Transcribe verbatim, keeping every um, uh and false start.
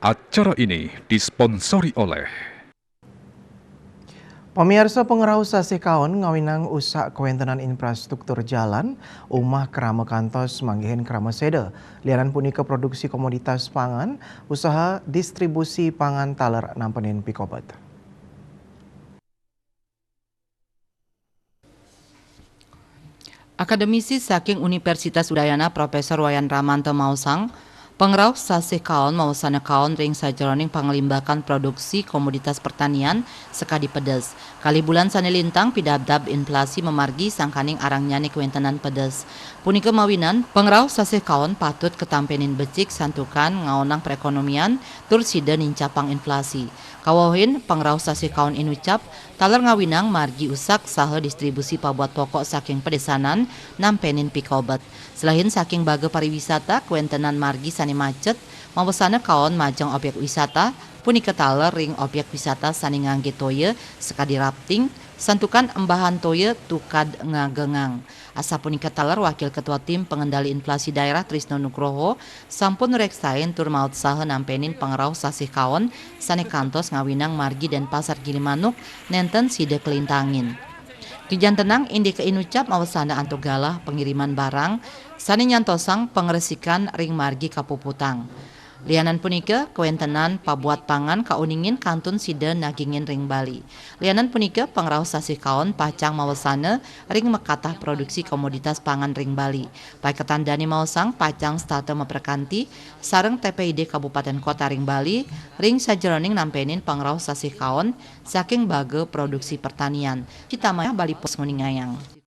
Acara ini disponsori oleh Pamiarsa, pangrauh sasih kaon ngawinang usak kawéntenan infrastruktur jalan, umah krama kantos manggihin krama séda. Lianan punika produksi komoditas pangan, usaha distribusi pangan taler nampenin pikobet. Akademisi saking Universitas Udayana Profésor Wayan Ramanta maosang, pangrauh sasih kaon mawasana kaon ring sajeroning panglimbakan produksi komoditas pertanian sakadi pedes. Kalih bulan sané lintang pidabdab inflasi mamargi sangkaning arangnyané kawéntenan pedes. Punika mawinan, pangrauh sasih kaon patut katampénin becik santukan ngaonang perékonomian tur sida nincapang inflasi. Kawohin, pangrauh sasih kaon inucap taler ngawinang margi usak saha distribusi pabuat pokok saking pedésanan nampénin pikobet. Selahin saking baga pariwisata, kawéntenan margi sané macet, mawasana kaon majeng objek wisata, punika taler ring objek wisata sané nganggé toya sakadi rafting, santukan embahan toya tukad ngagengang. Asapunika taler Wakil Ketua Tim Pengendali Inflasi Daerah Trisno Nugroho sampun reksain tur maut saha nampénin pangrauh sasih kaon sané kantos ngawinang margi Denpasar Gilimanuk nénten sida kalintangin. Kajantenang indik inucap mawasana antuk galah pangiriman barang sané nyantosang pangresikan ring margi kapuputang. Lianan punika, kawéntenan pabuat pangan kauningin kantun sida nagingin ring Bali. Lianan punika, pangrauh sasih kaon pacang mawasana ring makatah produksi komoditas pangan ring Bali. Paiketan dané maosang pacang setata maprakanti sareng T P I D Kabupatén Kota ring Bali ring sajeroning nampénin pangrauh sasih kaon saking baga produksi pertanian. Citamaya Bali Post nguningayang.